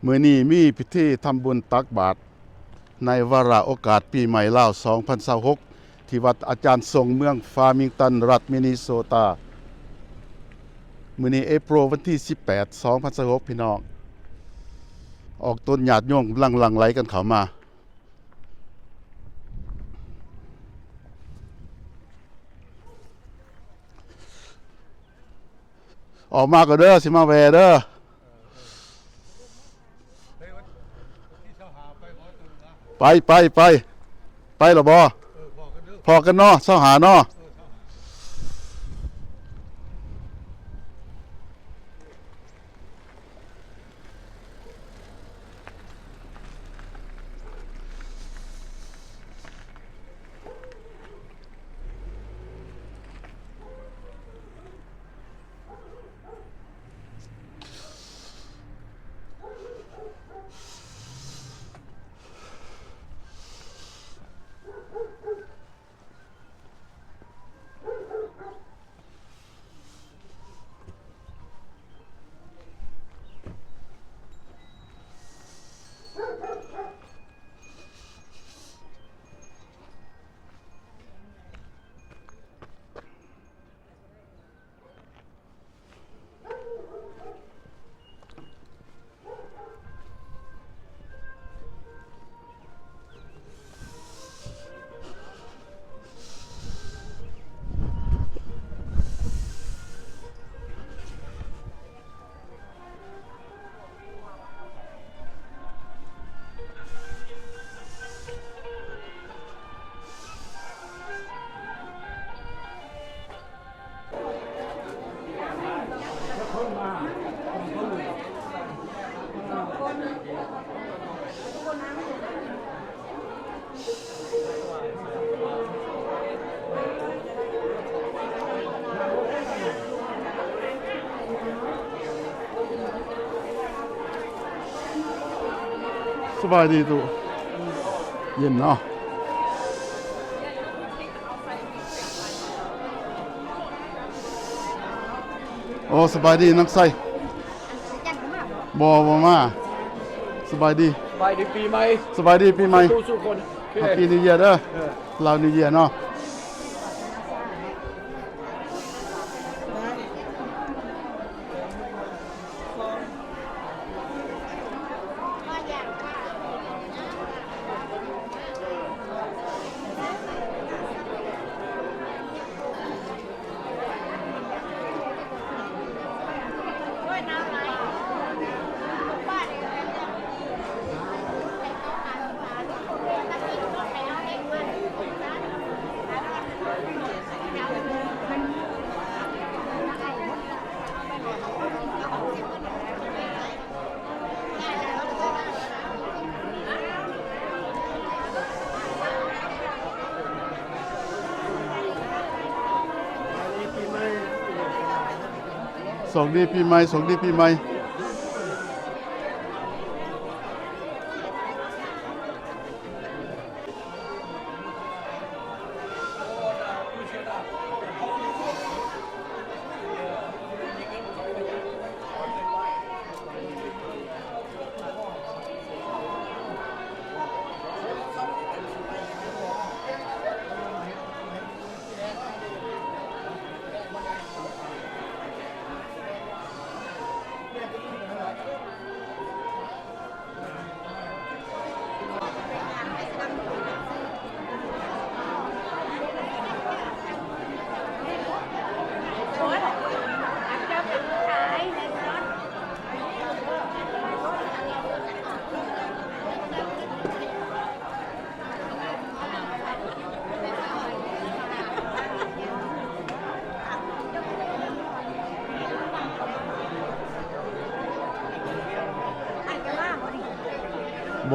ມື້ນີ້ມີພິທີທຳບຸນຕັກບາດໃນວາລະໂອກາດປີໃໝ່ລາວສອງພັນຊາວຫົກ ທີ່ວັດອາຈານສົງ ເມືອງຟາມິງຕັນ ລັດມິນນິໂຊຕາ. ມື້ນີ້ເອໂປຣ ວັນທີສິບແປດ ສອງພັນຊາວຫົກ ພີ່ນ້ອງ ອອກຕົນຍາດໂຍມຫຼັ່ງໄຫຼກັນເຂົ້າມາ. ອອກມາກໍເດີ ຊິມາແວ່ເດີ. ໄປ ໄປ ໄປ ໄປແລ້ວບໍ່? ພໍ້ກັນເນາະ ຊາວຫ້າເນາະ. ສະບາຍດີຕູ້ ເຢັນເນາະ. ໂອ້ ສະບາຍດີນາງໄຊ. ບໍ່ ບໍ່ມາ. ສະບາຍດີ ສະບາຍດີປີໃໝ່ ສະບາຍດີປີໃໝ່ ສູ່ທຸກຄົນ. ໂອເຄ Happy New Year ເດີ. ເອີ ລາວ New Year ເນາະ. ໂຊກດີປີໃໝ່ ໂຊກດີປີໃໝ່.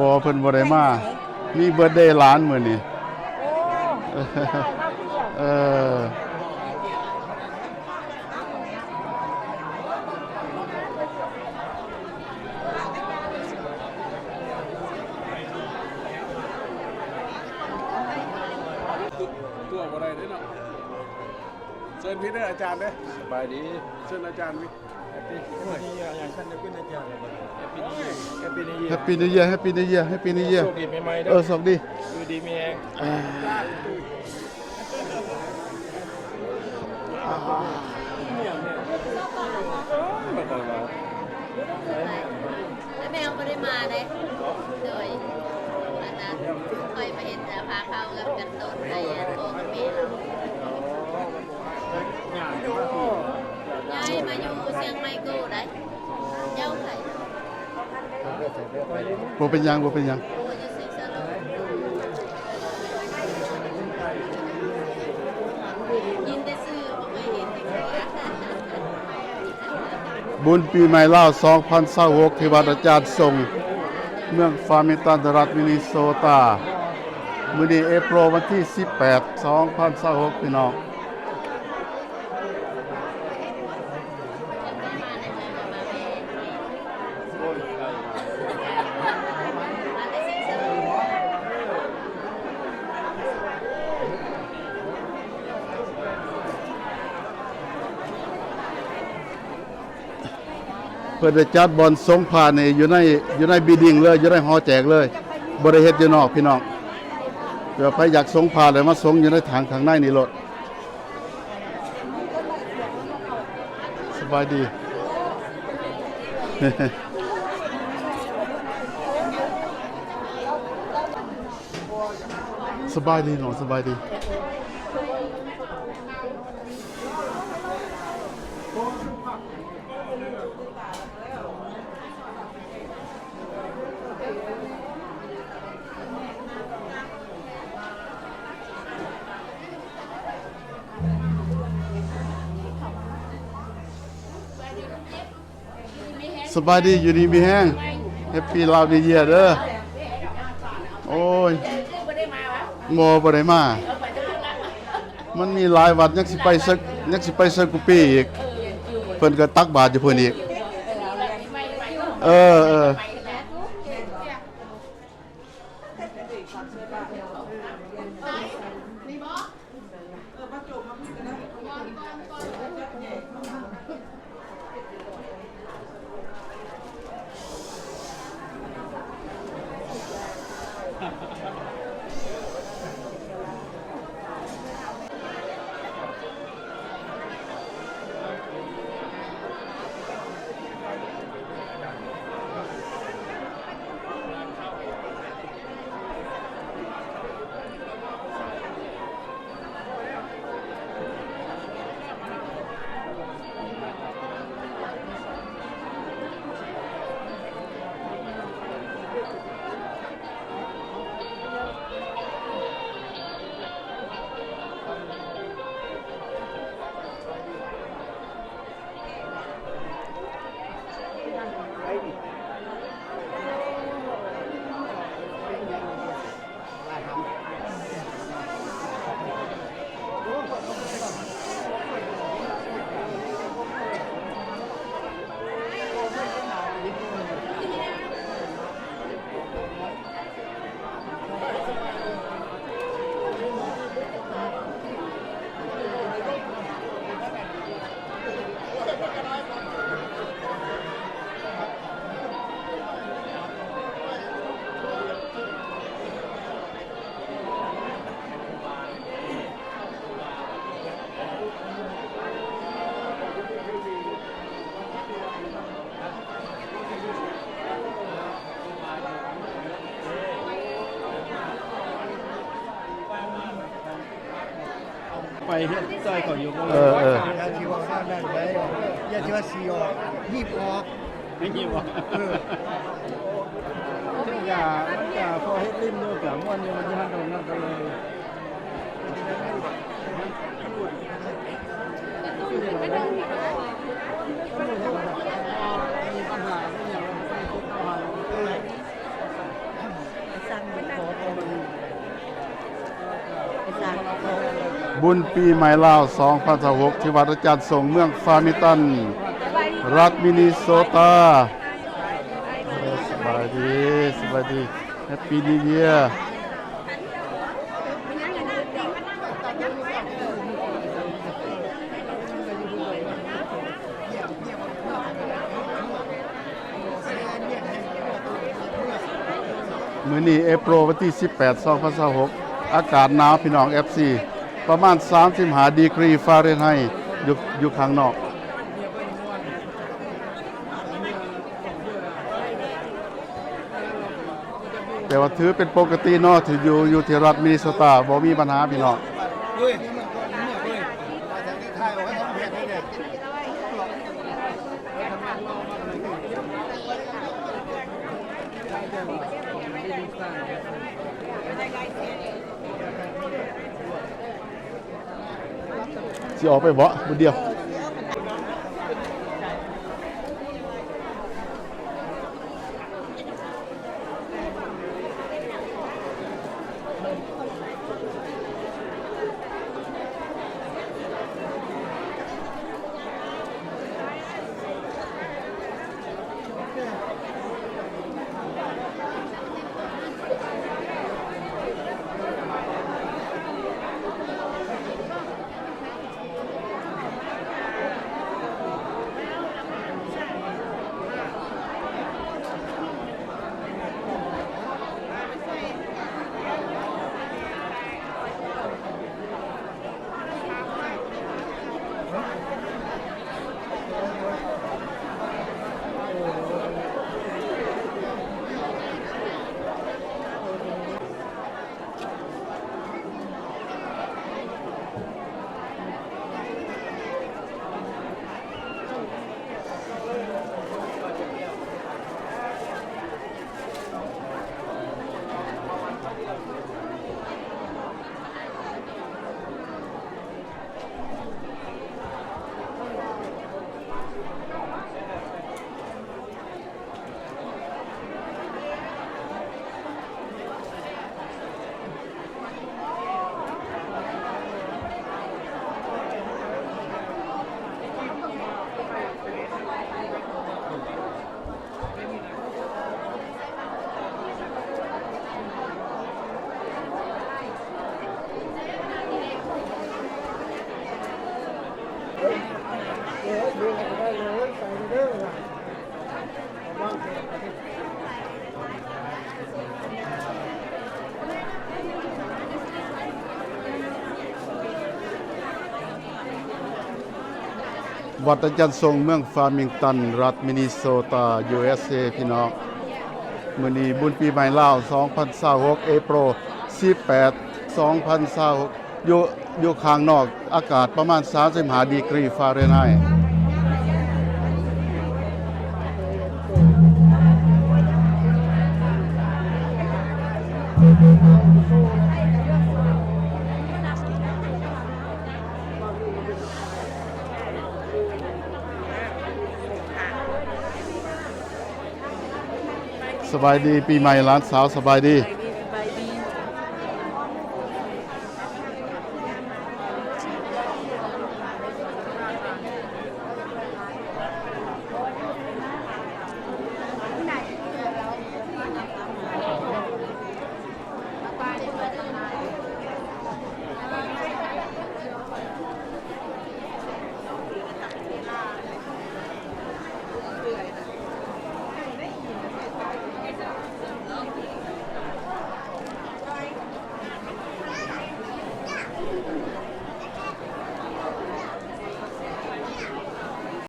ບໍ່ ເພິ່ນບໍ່ໄດ້ມາ ມີເບີດເດຫຼານມື້ນີ້. ໂອ້ ເອີ. ຕົວະບໍ່ໄດ້ເດ້ເນາະ. ເຊີນພີເດີ ອາຈານເດີ. ສະບາຍດີ. ເຊີນອາຈານພີ. Happy New Year, Happy New Year, Happy New Year, Happy New Year. ໂຊກດີປີໃໝ່ເດີ ເອີ ໂຊກດີ ຢູ່ດີມີແຮງ. ແມ່ບໍ່ໄດ້ມາເດ້ ໂດຍ ອັນນັ້ນ ຂ້ອຍມາເຮັດ ພາເຂົ້າກັບກັນໂຕນໄປ ອັນ ໂອເຄ ຍ້າຍມາຢູ່ຊຽງໃໝ່ໂກໄດ໋ ເຈົ້າໃຜ? ບໍ່ເປັນຫຍັງ ບໍ່ເປັນຫຍັງ. ບຸນປີໃໝ່ລາວສອງພັນຊາວຫົກ ທີ່ວັດອາຈານສົງ ເມືອງຟາມິງຕັນ ລັດມິນນິໂຊຕາ. ມື້ນີ້ເອໂປຣ ວັນທີສິບແປດ ສອງພັນຊາວຫົກ ພີ່ນ້ອງ. ເພິ່ນໄດ້ຈັດບ່ອນສົງພະນີ້ຢູ່ໃນ ຢູ່ໃນບິວດິ້ງເລີຍ ຢູ່ໃນຫໍແຈກເລີຍ ບໍ່ໄດ້ເຮັດຢູ່ນອກ ພີ່ນ້ອງ. ເພື່ອໃຜຢາກສົງພະແລ້ວມາສົງຢູ່ໃນຖັງຂ້າງໃນນີ້ໂລດ. ສະບາຍດີ ສະບາຍດີນ້ອງ ສະບາຍດີ. ສະບາຍດີ ຢູ່ດີມີແຮງ Happy Lao New Year ເດີ. ໂອ້ຍ ບໍ່ ບໍ່ໄດ້ມາ ມັນມີຫຼາຍວັດ ຍັງຊິໄປເຊີ ຍັງຊິໄປເຊີກຸປີອີກ ເພິ່ນກໍຕັກບາດຢູ່ພຸ້ນອີກ. ເອີ ເອີ. ໄປເຮັດຊ່ອຍເຂົາຢູ່ບໍ່? ເອີ ເອີ ຢ່າຊິວ່ານັ້ນໄດ໋ ຢ່າຊິວ່າສີອອກ ຮີບອອກ ໃຫ້ຮີບອອກ. ເອີ ມັນກະ ມັນກະພໍເຮັດຫຼິ້ນຢູ່ ກະມ່ວນຢູ່ ມັນຊິຫັ້ນດອກນັ້ນກະເລີຍ. ບຸນປີໃໝ່ລາວສອງພັນຊາວຫົກ ທີ່ວັດອາຈານສົງ ເມືອງຟາມິງຕັນ ລັດມິນນິໂຊຕາ. ເອີ ສະບາຍດີ ສະບາຍດີ Happy New Year. ເ ມື້ນີ້ April ວັນທີສິບແປດ ສອງພັນຊາວຫົກ ອາກາດໜາວພີ່ນ້ອງ ເອັຟຊີ ປະມານສາມສິບຫ້າດີກຣີຟາເຣນໄຮ ຢູ່ ຢູ່ຂ້າງນອກ. ແຕ່ວ່າຖືເປັນປົກກະຕິເນາະ ທີ່ຢູ່ ຢູ່ທີ່ລັດມິນນິໂຊຕາ ບໍ່ມີບັນຫາພີ່ນ້ອງ. ຊິອອກໄປບໍ່? ມື້ດຽວ. ວັດອາຈານຊົງ ເມືອງຟາມິງຕັນ ລັດມິນນິໂຊຕາ ຢູເອສເອ ພີ່ນ້ອງ. ມື້ນີ້ບຸນປີໃໝ່ລາວ ສອງພັນຊາວຫົກ April ສິບແປດ ສອງພັນຊາວຫົກ ຢູ່ ຢູ່ຂ້າງນອກ ອາກາດປະມານສາມສິບຫ້າດີກຣີຟາເຣນໄຮ. ສະບາຍດີປີໃໝ່ຫຼານສາວ ສະບາຍດີ.